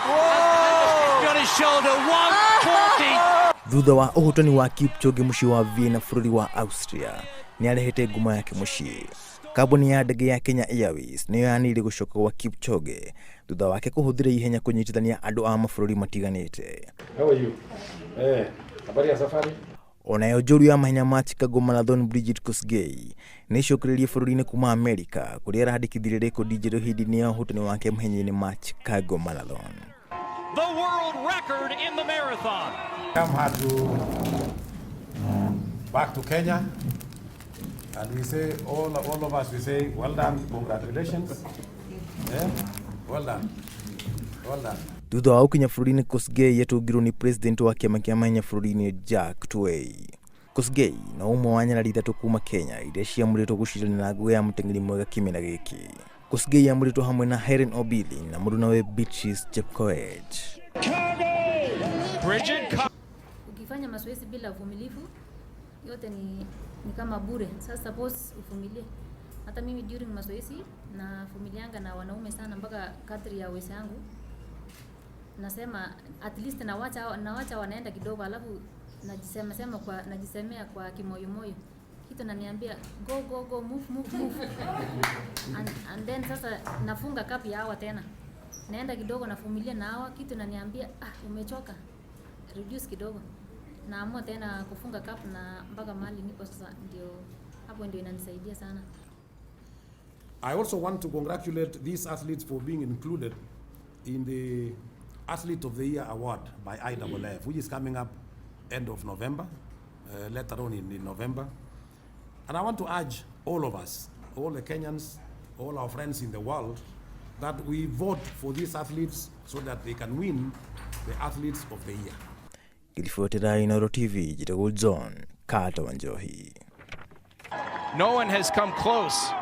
Has on his shoulder. 1:40. Thutha wa ũhotani wa Kipchoge mũciĩ wa Vienna bũrũri wa Austria, nĩ arehete ngumo yake mũciĩ. Kambuni ya ndege ya Kenya Airways nĩyo yanĩrĩire gũcoka gwa Kipchoge thutha wake kũhũthĩra ihenya kũnyitithania andũ a mabũrũri matiganĩte. How are you? Eh, habari ya safari? Onayo njorua ya mahenya ma Chicago Marathon Brigid Kosgei nĩ ĩcokereirie bũrũri-inĩ kuma Amerika, kũrĩa arandĩkithirie rekondi njerũ hĩndĩ-inĩ ya ũhotani wake mahenya-inĩ ma Chicago Marathon. The world record in the marathon. Come here to back to Kenya, and we say all of us, we say well done, congratulations. Yeah? Well done. Well done. Thutha wa gũkinya bũrũri-inĩ, Kosgei yatũngirwo nĩ president wa kĩama kĩa mahenya bũrũri-inĩ Jack Tway. Kosgei no ũmwe wa nyarari 3 kuma Kenya iria ciamũrĩtwo gũcindana ngũĩ ya mũteng'eri mwega kĩmera gĩkĩ. Kosgei amũrĩtwo hamwe na Helen Obiri na mũrunawe Beatrice Chepkoech. Bridget Ukifanya mazoezi bila uvumilivu, yote ni kama bure. Sasa suppose uvumilie. Hata mimi during mazoezi navumilianga na wanaume sana mpaka kadri ya uwezo yangu. Nasema at least nawacha wanaenda kidogo, alafu najisema sema kwa najisemea kwa kimoyomoyo. Kitu naniambia, "Go, go, go, move, move, move." And then sasa nafunga gap ya hawa tena. Naenda kidogo, navumilia na hawa, kitu naniambia, "Ah, umechoka. Reduce kidogo." Naamua tena kufunga gap na mpaka mahali niko sasa, ndio hapo ndio inanisaidia sana. I also want to congratulate these athletes for being included in the Athlete of the Year award by IAAF, which is coming up end of November, later on in November. And I want to urge all of us, all the Kenyans, all our friends in the world, that we vote for these athletes so that they can win the Athletes of the Year. Ngĩribotera Inooro TV, njĩtagwo John Carter Wanjohi. No one has come close.